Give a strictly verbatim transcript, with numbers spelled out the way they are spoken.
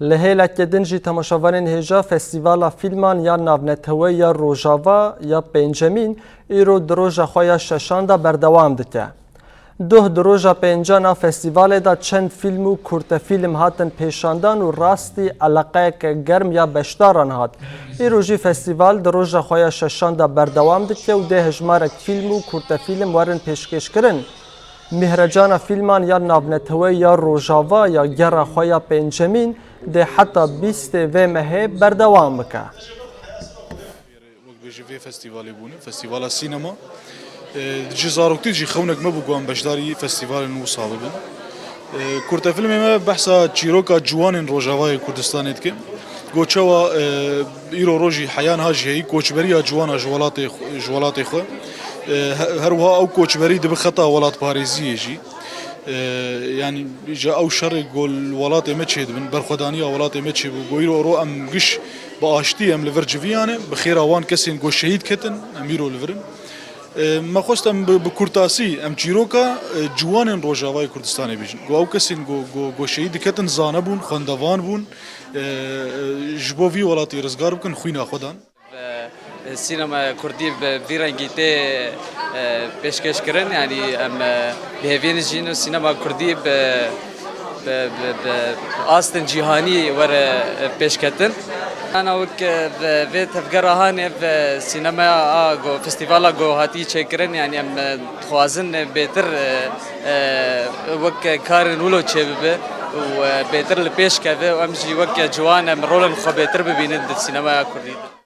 Li hêlekê din jî temaşevanên hêja Festîvala Fîlman ya Navneteweyî ya Rojava ya pêncemîn îro di roja xwe ya şeşan de berdewam dike. Duh di roja pêncan a festîvalê de çend fîlm û kurtefîlm hatin pêşandan û rastî eleqeyeke germ ya beşdaran hat. Îro jî festîval di roja xwe ya şeşan de berdewam dike û dê hejmarek fîlm û kurtefîlm werin pêşkêşkirin. Mîhrecana Fîlman ya Navneteweyî ya Rojava ya gera xwe ya pêncemîn dê heta bîstê vê mehê berdewam bike. Wek bêjî vê festîvalê bûne, festîvala sînema. E, ji zaroktî jî xewnek me bû ku em beşdarî festîvalên wisa bibin. E, kurtefilmê me behsa çîroka ciwanên Rojavayê Kurdistanê dike. Go çawa, e, îro rojî heya niha jî heyî koçberiya ciwana ji welatê xwe, ji welatê xwe. E, he-, her wiha ew koçberî dibe xeta welatparêziyê jî. E, yanî ji ew şerê ku li welatê me çêdibin, berxwedaniya welatê me çêbû, ku îro ro em giş bi aştî em li vir civiyane, bi xêra wan kesên ku şehîd ketin, em îro li vir in. E, me xwest em bi, bi kurtasî em çîroka, e, ciwanên Rojavayê Kurdistanê bêjin. Ku ew kesên ku, ku, ku şehîd diketin zane bûn, xwendevan bûn, e, e, ji bo vî welatî rizgar bikin, xwîna xwe dan. Sînema kurdî bi vî rengî tê, e, pêşkêş kirin, yanî em, e, bi hêviyê dijîn û sînema kurdî bi, bi, bi, bi astên cîhanî were, e, pêşketin. Ana wek, e, bi vê tevgera hanê bi sînemaya a go, festîvala go hatî çêkirin, yanî em, e, dixwazin bêtir, e, e, wek karên wilo çêbibe û, e, bêtir li pêş keve û em jî wek ciwan em rolên xwe bêtir bibînin di sînemaya kurdî de.